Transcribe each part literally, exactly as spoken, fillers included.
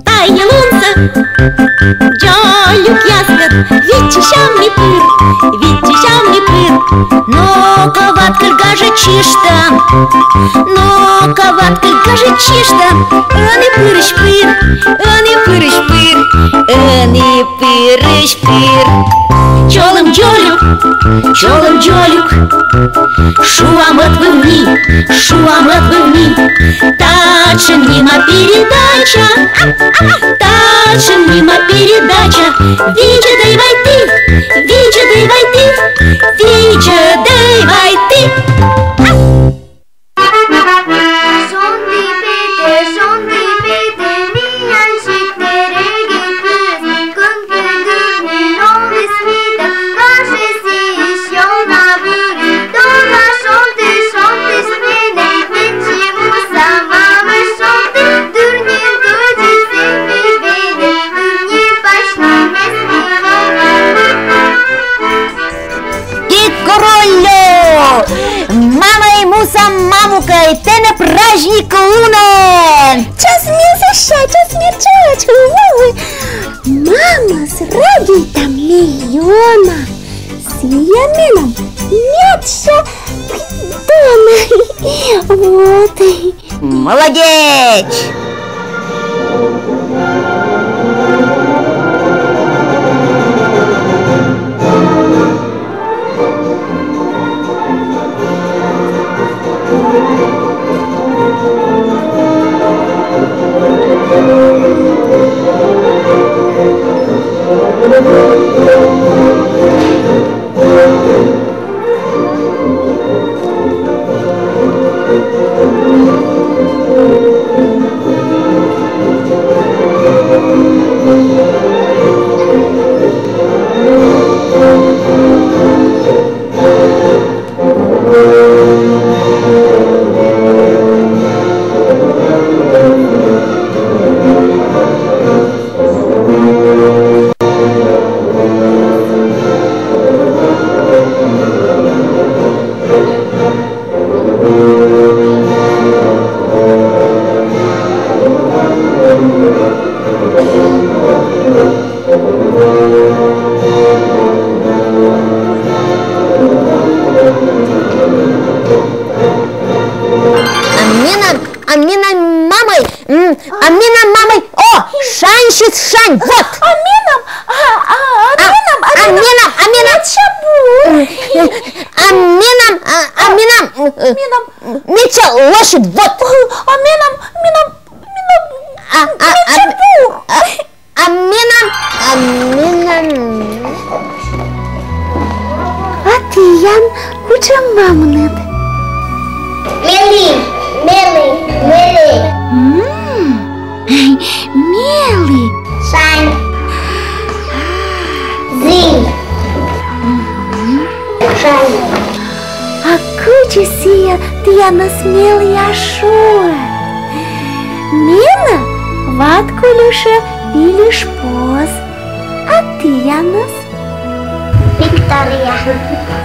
Тайӧ лунсӧ дзолюкъяскӧд виччысям ми пыр, виччысям ми пыр. Но-ко, Ваткыль, гажӧдчышта, но-ко, Ваткыль, гажӧдчышта, ӧні пырысь пыр, ӧні пырысь пыр, ӧні пырысь пыр. Чолӧм, дзолюк, чолӧм, дзолюк, шуам ӧтвыв ни, шуам ӧтвыв ни. Татшӧм нима передача, татшӧм нима передача. Видзӧдӧй вай ті, видзӧдӧй вай ті, видзӧдӧй вай ті. Шонді петӧ, шонді петӧ, миян сиктӧ регыд пырис, кӧнкӧ гыртны ноліс мита, гажӧ сійӧс ёна вырис. Дона шонтӧ, шонтӧ сійӧ нин, медся муса мамӧ шонтӧ, дыр нин кӧдзыд сэтӧн венӧ, дыр нин пасьтӧ места. Кикуруллю! Мамӧй, муса мамукӧй, тэнӧ праздник лунӧн! Час мир сэсся, час мир чӧч! Мамӧс радейта ме ёна. Сійӧ менам медся дона. Вот. Молодеч! А менам, а менам мамӧй, м, а менам мамӧй, о, шаньысь шань, вот. А менам, а, а, а менам, а менам, а менам, а менам. Медся бур. А менам, а, а менам, э, менам. Медся лӧсьыд, вот. А менам, менам, менам, а, а, медся бур. А, а менам, а менам. А тіян кутшӧм мамныд? Мелі, мелі, мелі. М, мелі. Шань. Зіль. Мгм. Шань. А кыдзи сійӧ тіянӧс меліа шуӧ? Менӧ Ваткыльыш Вильыш поз. А тіянӧс? Виктория.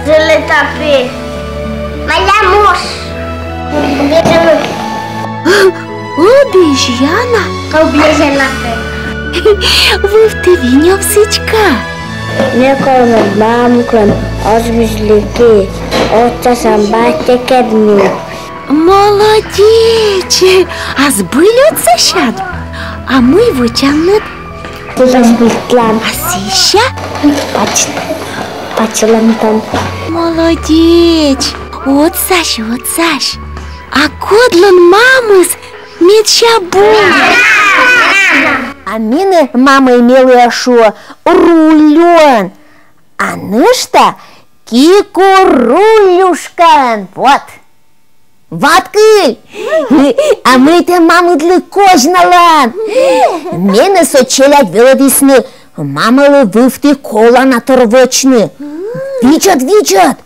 Золотопель. Моя муж. Обезьяна? Обезьяна. Вывті винёв сідзкӧ. Ме колӧ, мед мамыдлӧн оз быдмы ки, отсасям батьӧкӧд нин. Молодеч! А збыль отсасяд? А мый вӧчанныд? Тыдалӧ збыльтам. А сэсся? Пач-, пачылам там. Молодеч! Отсась, отсась. А кодлӧн мамыс медся бур? А менӧ мамӧй меліа шуӧ Руллюӧн. А нӧшта Кикуруллюшкаӧн. Вот. Ваткыль! А мый тэ мамыдлы козьналан? Менӧ со челядь велӧдісны мамӧлы вывті колана тор вӧчны. Видзӧд, видзӧд!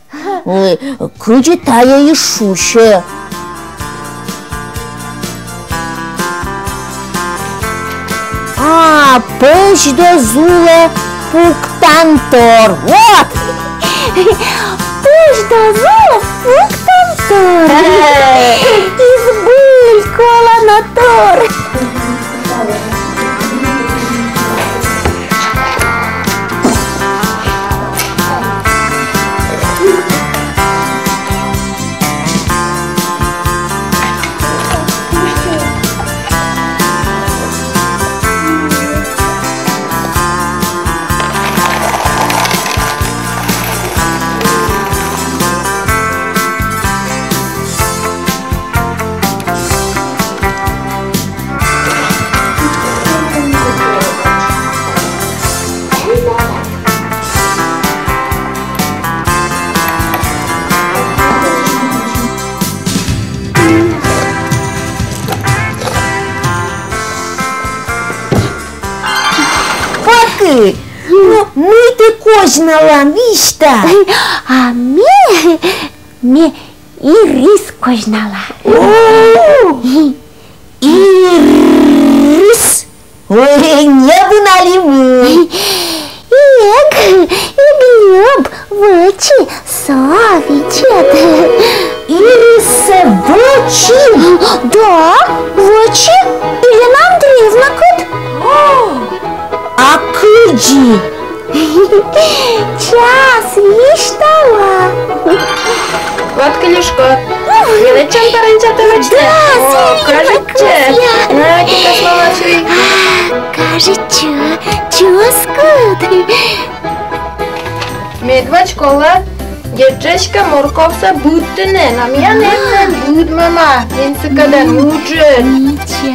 Ой, кыдзи тайӧ и шусьӧ. А, пӧсь дӧз улӧ пуктан тор. Вот! Пӧсь да зув пуктӧмтор. Эй! И збыль колана тор. Пакы, ну, мый тэ козьналан, висьта. А ме, ме ирис козьнала. О! Ирис. Ой, ньӧбын али мый? Эг, эг ньӧб, вӧчи, со видзӧд. Ирисӧ вӧчи? Да, вӧчи, Елена Андреевнакӧд. А кыдзи? Час висьтала. Вот кыльышко. Велӧдчан паранчатӧ вӧчны? Да. О, кажитчӧ. На, китас мама сюй. А, кажитчӧ, чӧскыд. Медводз колӧ еджджӧ морковсӧ быдтыны, но миян эм нин быдмӧма, нин сыкӧдӧн ыджыд.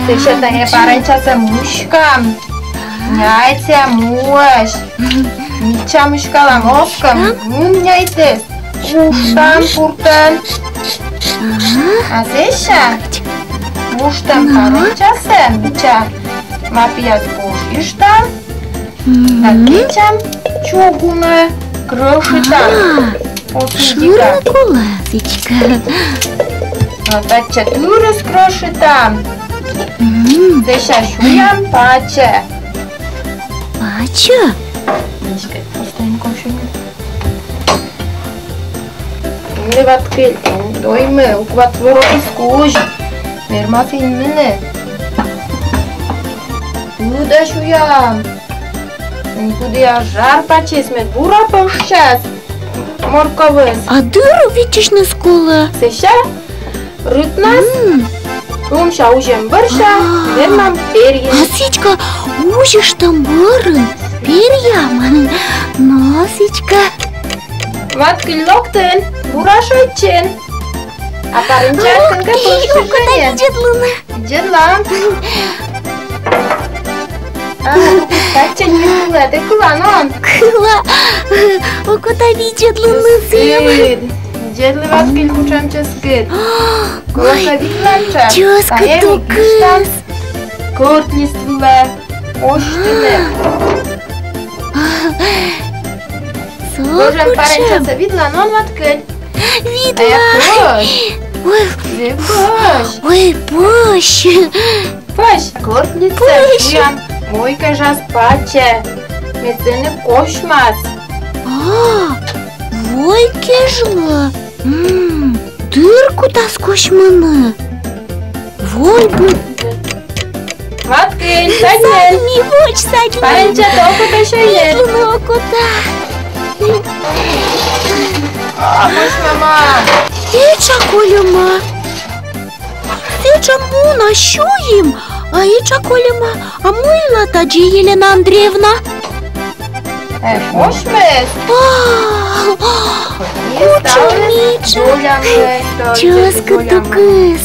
Сэсся тайӧ паранчасӧ мыськам. Няйтса муысь. Мича мыськалам, оз кӧ, мун няйтіс. Вуштам пуртӧн. А сэсся вуштӧм паранчасӧ мича ма пиас божйыштам. Да кечам чугунӧ, крӧшитам. Шырны колӧ, сідзкӧ. Но татчӧ тырыс крӧшитам. Сэсся сюям пачӧ. Пачӧ? Эн ваткыль, эн доймы, укват воротыс кузь. Вермас инмыны. Кыдӧ сюям. Кыдӧ жар пачыс, мед бура пӧжсяс морковыс. А дыр виччысьныс колӧ. Сэсся рытнас. Лымся узьӧм бӧрся вермам перйыны. А сідзкӧ, узьыштӧм бӧрын перъям. Но сідзкӧ. Ваткыль локтін, бура шойччин. А парынчас кӧ пӧжсьӧ. Окота видзӧдлыны. Видзӧдлам. А, татчӧ нин кыла, тэ кылан он? Кыла. Окота видзӧдлыны. Чӧскыд. Видзӧдлы, Ваткыль, кутшӧм чӧскыд. Колӧкӧ видлан чӧ. Чӧскыд тукыс. Кӧрт лист вылӧ. Ошкыны. Со кутшӧм. Паранчасӧ видлан он, Ваткыль? Видла. Ой, пӧсь. Ой, пӧсь. Пӧсь, кӧрт листсӧ сюям вой кежас пачӧ. Мед сэні косьмас. А, вой кежлӧ. М, дыр кутас косьмыны. Вой бы. Ваткыль, садьмӧн. Садьмӧн, вӧч, садьмӧн. Паранчатӧ окота сёйны? Видлыны окота. А, муысь, мама. Этша кольӧма. Сэтшӧм уна сюйим, а этша кольӧма. А мыйла тадзи, Елена Андреевна? Э, муысь. А, кутшӧм мича. Чӧскыд тукыс.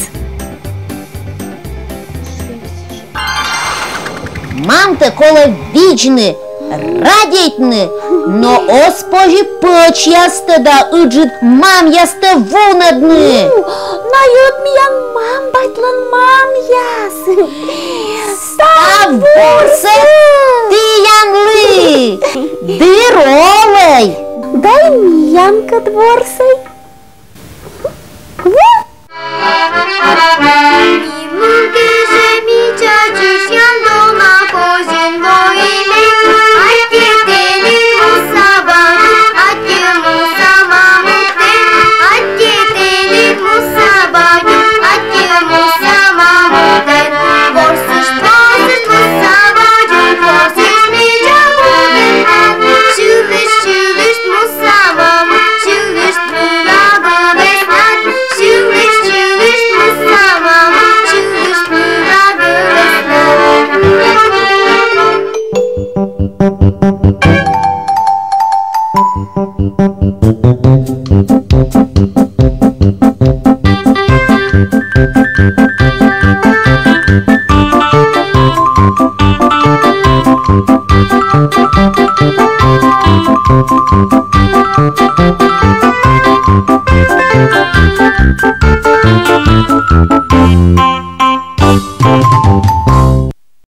Мамтӧ колӧ видзны, радейтны, но оз позь пӧчьястӧ да ыджыд мамъястӧ вунӧдны. У, найӧ ӧд миян мам-батьлӧн мамъяс. Став бурсӧ тіянлы, дыр олӧй. Да и миянкӧд бурсӧ.